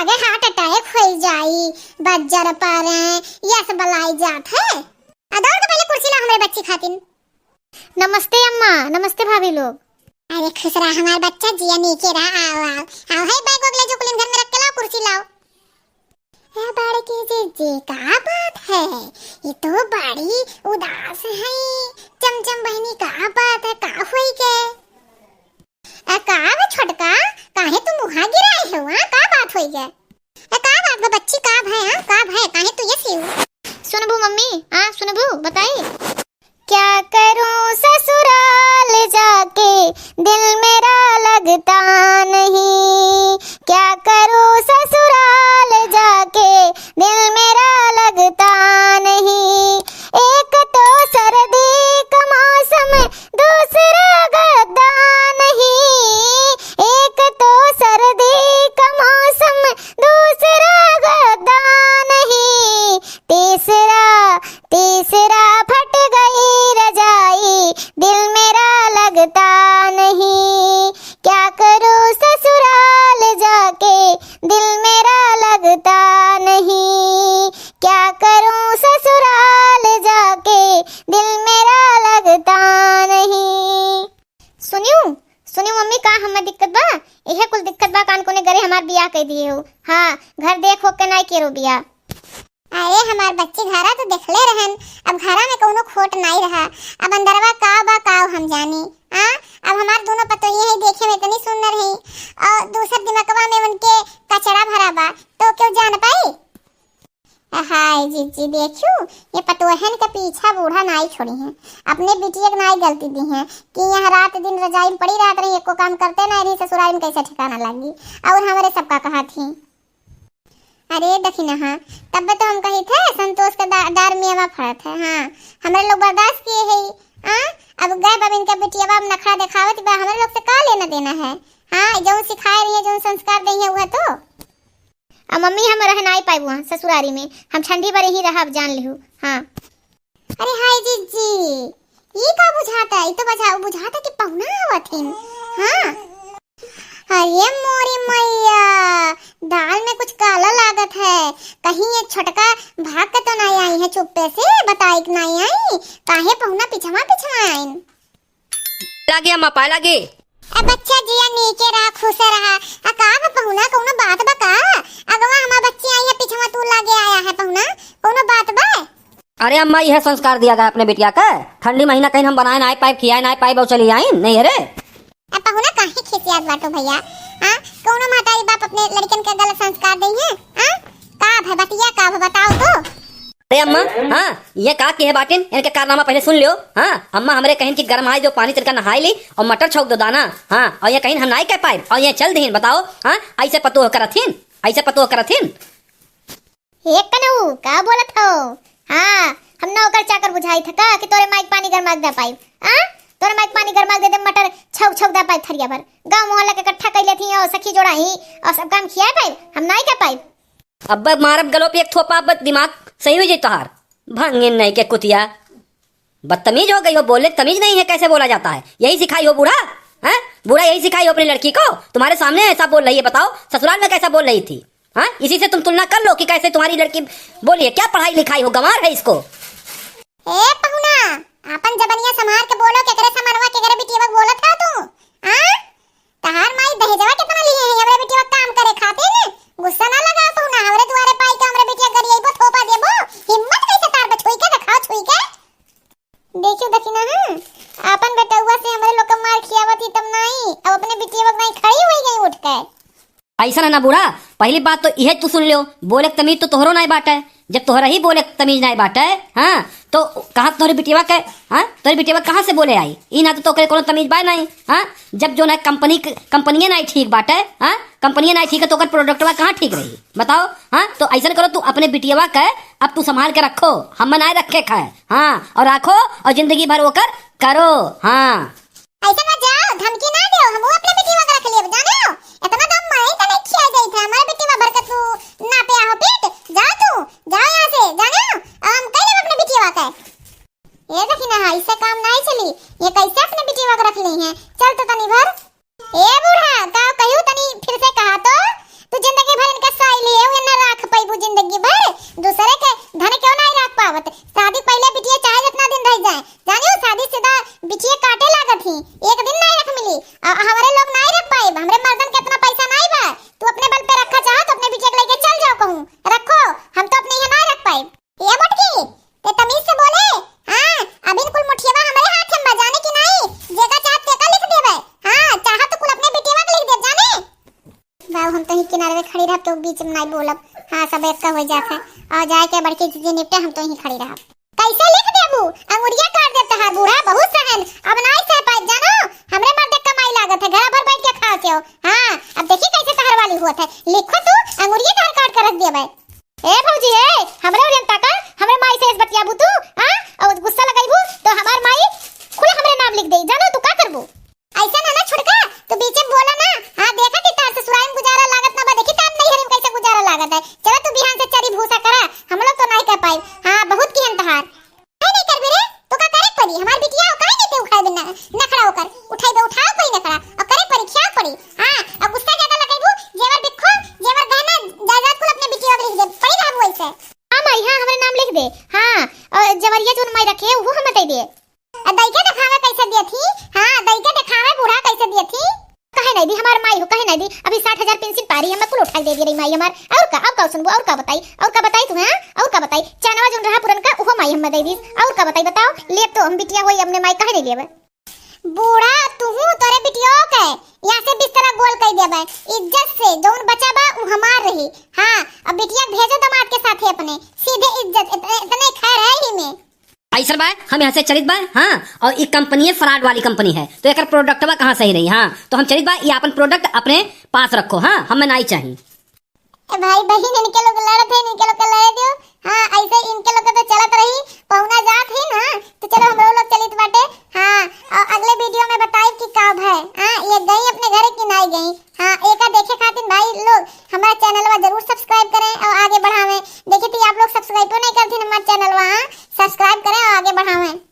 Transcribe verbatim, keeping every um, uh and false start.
ए, heart attack होइ जाई, बज्जर परे, यस बलाई जात है। आ दौड़ के पहले कुर्सी ला हमरे बच्ची खातिन। नमस्ते अम्मा, नमस्ते भाभी लोग। अरे खुश रहा हमार बच्चा, जिया नीके रहा, आओ, आओ। आओ, है बैग वैग ले जो कुलिन घर में रख के लाओ, कुर्सी लाओ। ए बड़की जीजी, का बात है? ये तो बड़ी उदास है। चमचम बहिनी, का बात है? का होई के? ए, का बे छोटका, काहे तू मुहा गिराए हो, हाँ? का बात होई के? ए, का बात बा बच्ची, का भय, हाँ? का भय, काहे तू ये सीऊ? सुनबू मम्मी, हाँ, सुनबू, बताई। क्या करूं ससुराल जाके, दिल मेरा लगता नहीं। क्या करूं ससुराल जाके, दिल मेरा लगता नहीं। एक तो सर्दी का मौसम, दूसरा गद्दा नहीं। एक तो सर्दी का मौसम, दूसरा गद्दा नहीं। तीसरा, तीसरा फट गई रजाई, दिल मेरा लगता नहीं। क्या करूं ससुराल जाके, दिल मेरा लगता नहीं। क्या करूं ससुराल जाके, दिल मेरा लगता नहीं। सुनियो, सुनियो मम्मी, का हमें दिक्कत बा? इहे कुल दिक्कत बा, कान कोने गरे हमार बियाह कइ दिहे हो। हाँ, घर देख हो के नाई केरो बियाह। अरे हमार बच्ची घरा तो देखले रहन, अब घरा में कौनो खोट नाई रहा। अब अंदरवा का बा का हम जानी। हाँ, अब हमार दोनों पतोहिए है, देखे में इतनी सुंदर है और दूसर दिमकवा में उनके कचरा भरा बा, तो क्यों जान पाई? हाय जीजी, देखियो, ये पतोहन के पीछा बूढ़ा नाई छोड़ी हैं, अपने बिटिया के नाई गलती दी हैं कि यहाँ रात दिन रजाई में पड़ी रहत रही, एको काम करते नाई रही, ससुराल में कैसे ठिकाना लागी। और हमरे सबका कहा थी, अरे दखिना, हाँ, तब तो हम कही थे संतोष के दा-, डार में हवा फड़त है। हाँ, हमरे लोग बर्दाश्त किए है। हाँ, अब गए बबिन के बिटिया बाप नखरा दिखावत बा, हमरे लोग से का लेना देना है? हाँ, जौन सिखाए रही है, जौन संस्कार दे है, वह तो। अब मम्मी, हम रह नाई पाइब वहाँ ससुरारी में, हम ठंडी भर यहीं रहब, जान लिहू। हाँ। अरे हाय जीजी, ई का बुझाता? ई तो बजा-, बुझाता कि पहुना आवत हिन। हाँ। अरे मोरी मैया, दाल में कुछ काला लागत है। कहीं ये छोटका भाग के तो नाई आई है चुप्पे से, बताई कि नाई आई, काहे पहुना पिछवा पिछवा आइन? लागे अम्मा, पाए लागे। ए बच्चा जिया नीके रहा, खुश रहा। आ का बा पहुना, कौनो बात बा का? अगवा हमार बच्ची आई है, पिछवा तू लागे आया है पहुना, कौनो बात बा? अरे अम्मा, यह संस्कार दिया गया अपने बिटिया का। ठंडी महीना कहीं हम बनाए ना पाइब, खियाए ना पाइब और चली आई, नहीं अरे। ए पहुना काहे खिसियात बाटो भैया? हाँ, कौनो महतारी बाप अपने लड़कन के गलत संस्कार दे हैं? हाँ, का भे बतिया, का भे बताओ तो। अरे अम्मा, हाँ, ये का किहे बाटिन? इनके कारनामा पहले सुन लियो। हाँ, अम्मा हमरे कहिन कि गरमाए दो पानी, तिनका नहाए ली और मटर छौंक दो दाना। हाँ, और ये कहिन हम नाई कह पाइब और ये चल दीन, बताओ। हाँ, ऐसे पतोह करत हिन, ऐसे पतोह करत हिन। हे कनऊ, का बोलत हो? हाँ, हम नौकर चाकर बुझाई था का कि तोरे माइक पानी गरमाक दे पाइब? हाँ, तोरे माइक पानी गरमाक दे दे, मटर छौंक छौंक दे पाइब थरिया भर। गाँव मोहल्ला के इकट्ठा कइ लेती और सखी जोड़ा ही और सब काम खियाए पाइब, हम नाई कह पाइब। अब मारब गलो पे एक थोपा, अब दिमाग सही हो जाई तोहार। भंगिन नहीं के कुतिया, बदतमीज हो गई हो, बोले तमीज नहीं है, कैसे बोला जाता है? यही सिखाई हो बूढ़ा? हैं? बूढ़ा यही सिखाई हो अपनी लड़की को? तुम्हारे सामने ऐसा बोल रही है, बताओ ससुराल में कैसा बोल रही थी? हाँ, इसी से तुम तुलना कर लो कि कैसे तुम्हारी लड़की बोली है। क्या पढ़ाई लिखाई हो, गंवार है इसको। ए पहुना, आपन जबनिया संभार के बोलो, केकरे समनवा, केकरे बिटिया बोलत है तू? हाँ? तहार माई दहेजवा कितना लिए है हमरे बिटिया काम करे खातिर? गुस्सा ना लगाओ पहुना, हमरे दुआरे पाई के हमरे बिटिया गरियाइबो, थोपा देबो। हिम्मत कैसे तार बा, छुई के देखाओ, छुई के। देखियो दखिना, हाँ, आपन बेटउआ से हमरे लोग के मार खियावत ही तब नाई, अब अपने बिटिया के नाई खड़ी हुई गई उठ के। ऐसा ना, ना बूढ़ा, पहली बात तो यह तू सुन लियो, बोले के तमीज तो तोहरो नाई बाटे। जब तोहरा ही बोले के तमीज नाई बाटे, हाँ, तो कहाँ तोहरे बिटिया के, हाँ, तोहरे बिटिया कहाँ से बोले आई? ई ना तो तोहरे कोनो तमीज बा नाई, हाँ। जब जो ना कंपनी क-, कंपनिये नाई ठीक बाटे, हाँ, कंपनिये नाई ठीक है तो ओकर प्रोडक्टवा कहाँ ठीक रही, बताओ? हाँ, तो ऐसा करो, तू अपने बिटिया के अब तू संभाल के रखो, हम नाई रखे खाए, हाँ, और रखो और जिंदगी भर ओकर करो, हाँ। ऐसे मत जाओ, धमकी ना दो, हम अपने बिटिया के रख लेब, जाने हो? इतना दम माई त नहीं खिया जाई था, हमारे बिटिया भर के तू ना पे आहो पीट, जाओ तू, जाओ यहाँ से, जाने हो? अब हम कह लेब अपने बिटिया के। ये देखी ना, इससे काम नहीं चली, ये कैसे अपने बिटिया के रख ली हैं? चल तो तनी भर। ए बूढ़ा, का कहियो तनी फिर से कहा तो, तू जिंदगी भर इनका साई बाबू, हम तो ही किनारे खड़ी रहब, तो बीच में नाहीं बोलब। हाँ, सब एक का हो जात है। और जाए के बड़की दीदी निपटे, हम तो ही खड़ी रहब। कैसे लिख देबू? अंगुरिया काट देब तहार बूढ़ा, बहुत सहन। अब नाहीं सह पाइब, जानो? हमरे मर्दे कमाई लागत है, घर भर बैठ के खाओ चेओ। हाँ, अब देखी कैसे तहार वाली होत है। लिखो तू, अंगुरिया तहार काट के रख देबे। ए भौजी, ए, हमरे ओरियन ताका, हमरे माई से ऐसे बतियाबू तू, हाँ? और गुस्सा लगइबू तो हमार माई खुला हमरे नाम लिख देई, जानो तू का करबू? ऐसे ना ना छोटका, तू बीचे में बोला ना। हाँ, देखा कि तार ससुराल में गुजारा लागत ना बा, देखी तार नैहर में कैसे गुजारा लागत है। चला तू बिहान से चरी भूसा करा, हम लोग तो नाहीं कर पाई। हाँ, बहुत किहन तहार। काहे नाहीं करबे रे? तो का करे के पड़ी? हमार बिटिया हो, काहे नाहीं ते उठाए बिना नखड़ा होकर? उठाइबे उठाओ कोई नखड़ा, और करे के पड़ी, खियाओ के पड़ी। हाँ, और गुस्सा ज्यादा लगइबू, जेवर बिक्खो, जेवर गहना, जायदाद कुल अपने बिटिया के लिख दे, पड़ी रहबू ऐसे। हाँ माई, हाँ, हमरे नाम लिख दे। हाँ, और जवरिया जोन माई रखे, वो हम दे दे। आ, दई के देखावे कैसे दियत ही? हाँ, दई के देखावे बूढ़ा कैसे दियत ही? कहे नाहीं दी, हमार माई हो, कहे नाहीं दी। अभी साठ हजार पेंशन पा रही, हमें कुल उठाई दे दी रही माई हमार। और का, अब का सुनबू, और का बताई, और का बताई तुम्हें, हाँ? और का बताई? चनवा जोन रहा पुरन का, उहो माई हमें दे दी। और का बताई, बताओ, लेब तो हम बिटिया होई, अपने माई कहे नाहीं लेबे? बूढ़ा, तुहू तोरे बिटिया के यहाँ से बिस्तरा गोल कर देबे। इज्जत से जौन बचा बा, उ हमार रही। हाँ, अब बिटिया भेजो दामाद के साथे अपने, सीधे इज्जत, इतने, इतने खैर है ही में। ऐसन बा, हम यहाँ से चलित बा, हाँ, और ई कंपनी fraud वाली कंपनी है, तो एकर product बा कहाँ सही रही, हाँ, तो हम चलित बा, ई आपन product अपने पास रखो, हाँ, हमें नाहीं चाही। ए भाई बहिन, इनके लोग लड़त है, इनके लोग के लड़े दियो, हाँ, ऐसे इनके लोग के तो चलत रही, पहुना जात ही ना, तो चलो हमरो लोग चलित बाटे, हाँ, और अगले video में बताई कि का भय, हाँ, ये गई अपने घरे कि नाहीं गई, हाँ, एका देखे खातिर भाई लोग हमारा channel वा जरूर subscribe करें और आगे बढ़ावें। देखी थी आप लोग subscribe नाहीं करती हमारे channel वा, हाँ, subscribe करें और आगे बढ़ावें।